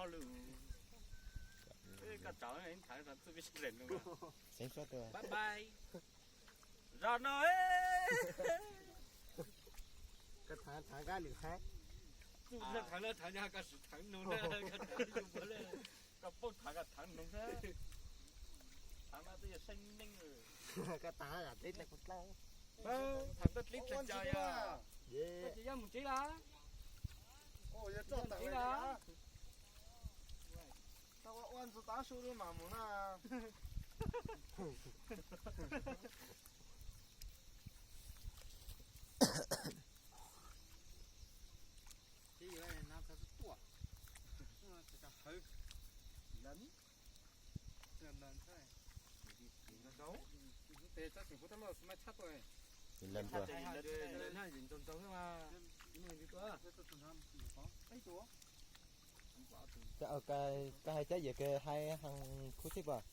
Koj tsav thaj txuj peb sawv daws nug. Bye bye. Zos no. Koj thaav thaav kab lwm hab. Txuj thaav no thaav nyag koj sim thaav nug na, koj thaav yus puav leej, koj paub thaav koj thaav nug na. Thaav no twb yog seeb neeg. Koj thaav teb dlej puas dlawb. Thaav teb dlej tag cas yog. Koj tsis yog mus tsev lawm? Yog tsis tag ua ntxuag tav su mam mus na. Ces yuav na txog tuaj, hawv, tes txog tseem kuv tab laj xwb mas tshab tuaj. Ntxaug ntxaug xwb mas, ib tuaj. Koj hais cab yam kws hais hab khub tsheb puas?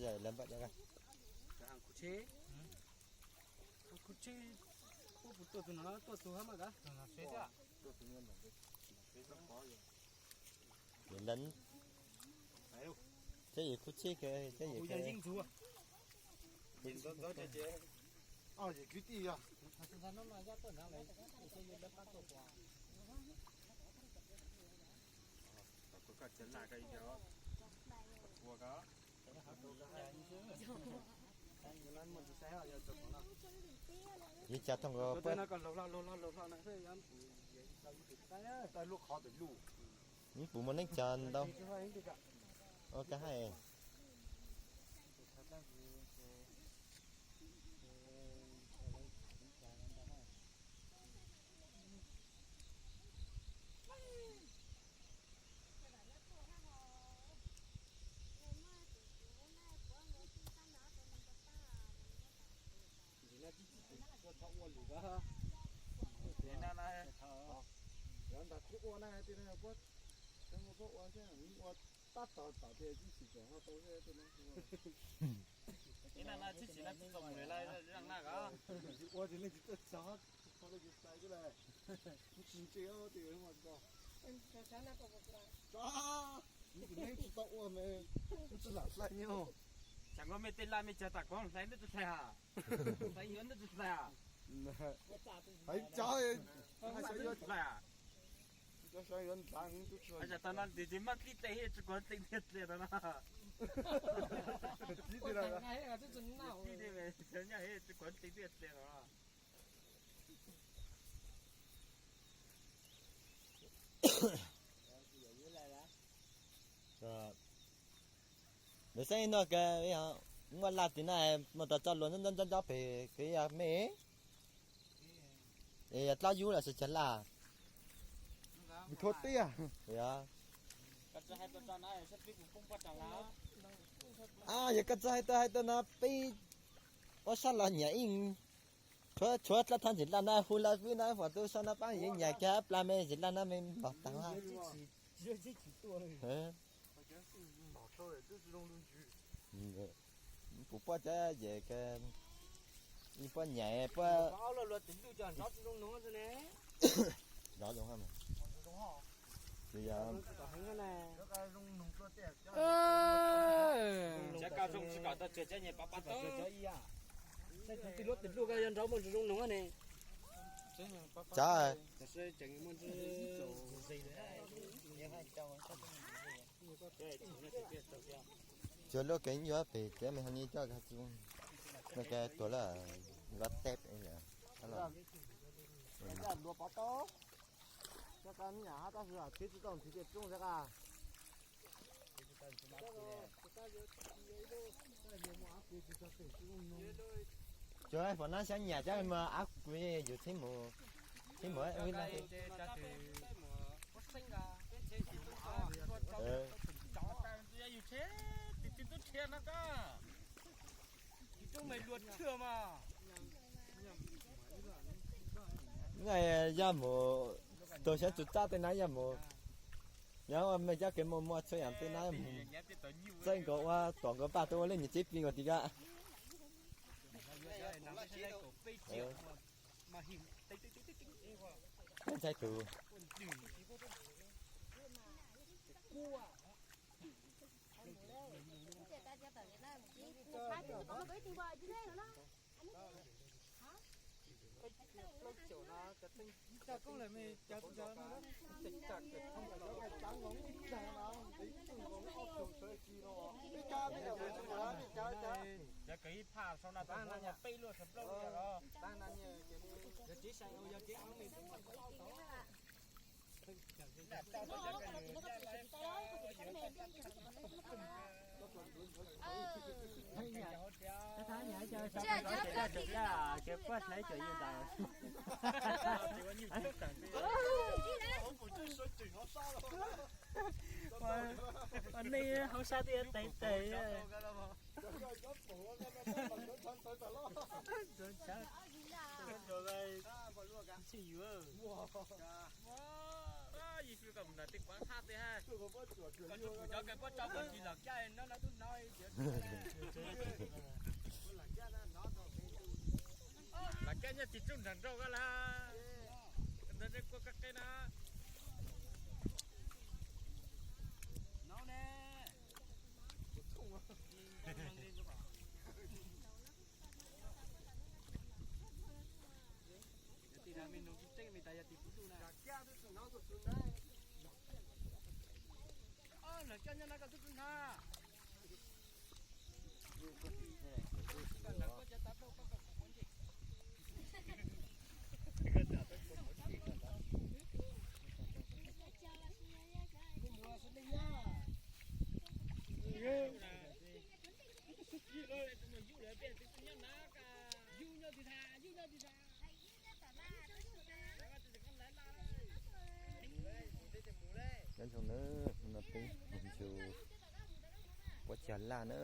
Lawv npam cov koj hab khub tsheb, khub tsheb, puab puas tuaj tug no, tuaj tug hab mas koj. Lawv, cab yam khub tsheb, cab yam kwv tij yog. Ib cas thooj ko puab ib pum muaj neej tsa ntau. Ua koj hab. Ntawm no tsis tsis ua lwm, ntawm no kuj ua na, tej no puab, puab ua thiab, ua tab tom tom tias tsis tsis tau tau tej no. Ib no tsis tsis no tsis tau mus lawm, ua ces leej tsis tuaj txog, tsis tau leej tsis txais xwb las. Tsis ntse tes mas tso, tso, kuv tus neeg tsis tau ua me, kuv tsis lam hlais nyob. Tsam koj mej tej laj mej cag tam kuv hlais neb tsis hlais ha. Hlais yuav neb tsis hlais ha. Heev tso, tsis hlais ha. Tag no tis tis maj dlib dle tsis kuv dle tiag dle tag no. Dlib dle, tsis kuv dle tiag dle tag no. Lawv xeeb no muaj laj tim no mus rau tso luas ntsob ntsob pem kev yog me, yog dlaab yub los sis cov laj. Yog koj tsis hais tau hais tau no peb ob sab los nyiam ib, tshuav tshuav dlaab thaj ntsim laj no hu lawv peb no pom tub sab no paab yeej nyiam kiag plag me ntsim laj no me npog taag. Puas puab cov yem puab nyiam puab. Nov zoo, tsis yog. Cov koj zoo tsis kom tau tsuag cov nyiam pab pab tau. Tej lub tej lub koj yog nrov muaj zoo noog ne. Tsav. Tsuas lub kev nyuaj pem tsev me ho nyi coj no ke tuag lawm, nqa teb. Cov pom nab xyab nyam cov mas av kuv yus txheeb mus, txheeb mus ua ib laj. Yog mus tug xyov txug txaj tej na yog mus, yog ua me cov kev muaj muaj txhua yam tej na mus txeeb nkaus ua tom nkaus paj tuaj ua lub nyuag tsev plig nkaus tim ko. Ntxhais tus. Cov kws ib phaj sau na tau peb luaj plaub luaj los. Nej hauv sab twb yuav tes tes. Ntxhi yuav. Yus fij kom mus nram tej kuav hab tej hab. Koj tsuas pum cov kws puab tso pov tseg los kiag no no tub no. Lam kiag nyob tsis tsuj nram nraud koj lawm. Ntawd nej kua koj qe na. No ne. Yog tis me nus tseeb me tas yog tis kuv tub na. Lawv coj nyob na koj tub tub na. Koj nram koj cov tav dau koj kom kuv nce. Nyob zoo na, no peb mus ntsug puab cag laj na.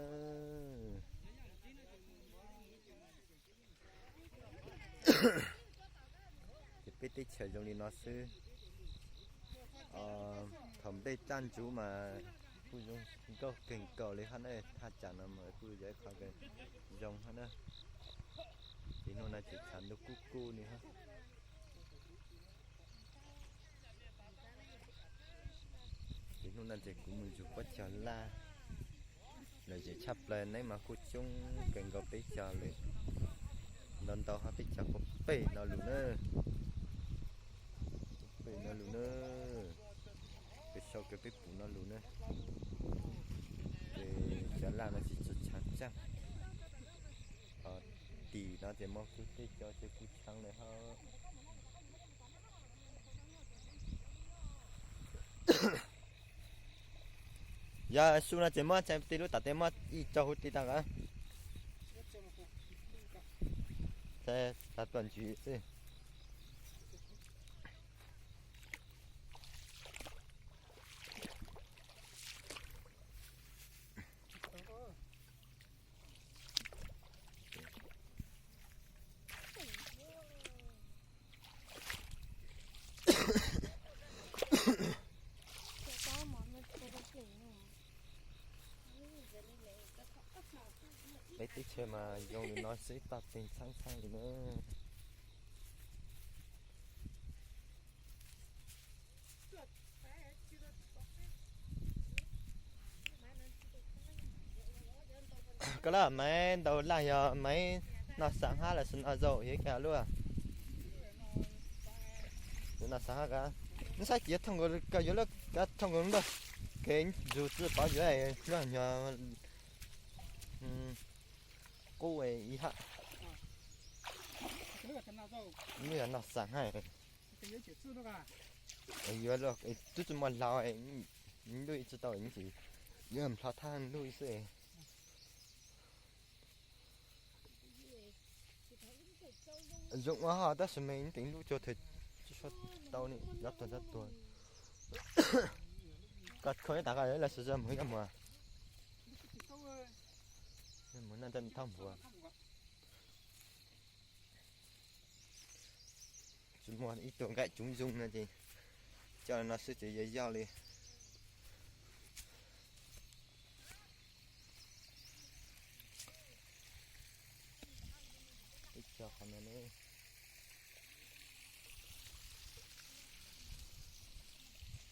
Ces peb teb chaws zoo li no xwb. Thaum nplej tsaj ntsuv mas kuj zoo nkauj kawg nkaus li hab na, thaj tsam no mas kuj yog ib qho zoo hab na. Ces hnub no ces tshav ntuj kub kub li hab. Ces hnub no ces kuv mus ntsug puab cog laj lawm ces tshaj plaws neb mas kuj coob kawg nkaus peb cog lawm. Ntau ntau hab peb cog puag pem no lug na. Puag pem no lug na. Peb sau kawg peb pum no lug na. Ces cov laj no tsis tshua tshav tsaaj. Tim no ces muaj kuj tej cov ces kuj tshav lawm hab. Yog su no ces muab txhais tes lub tom tes muab ib co huv tis tag nqa. Txhais tas tuaj ntsis xwb. Peb teb chaws mas zoo li no xwb, toj teg txhab txhab li na. Koj laj maiv ntaus laj yog maiv noj xav hab los sis noj zaum yog ib kag luaj? Noj xav hab ka, neb saib cia thooj nkaus koj yuav lub ka thooj nkaus nrog kev zus tsi pov yuav luag nyog qub ib hab. Nws yog noj xav hab. Yuav luag twb tsi muaj laus, nluj tsi tau, yuav nplho thaj nluj xwb. Zoo ua hoj tab sis mas teev lub cuag thaum tsis tshua tau ne, nyob tuag nyob tuag. Koj kho ib tas koj los sis mus ib koj mus. Mus noj thaj npuas. Tsis muaj ib tug nqaij coob zoo no ces coj no xwb ces yog yog li. Teb chaws qhov no ne,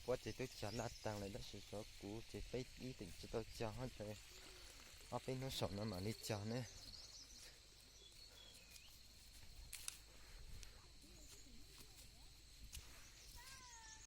puab ces twb cog laj taag lawm tab sis tshuav kuv ces peb ib teem tsis tau cog hab ces Ob peb hnub saum no mam li cog ne.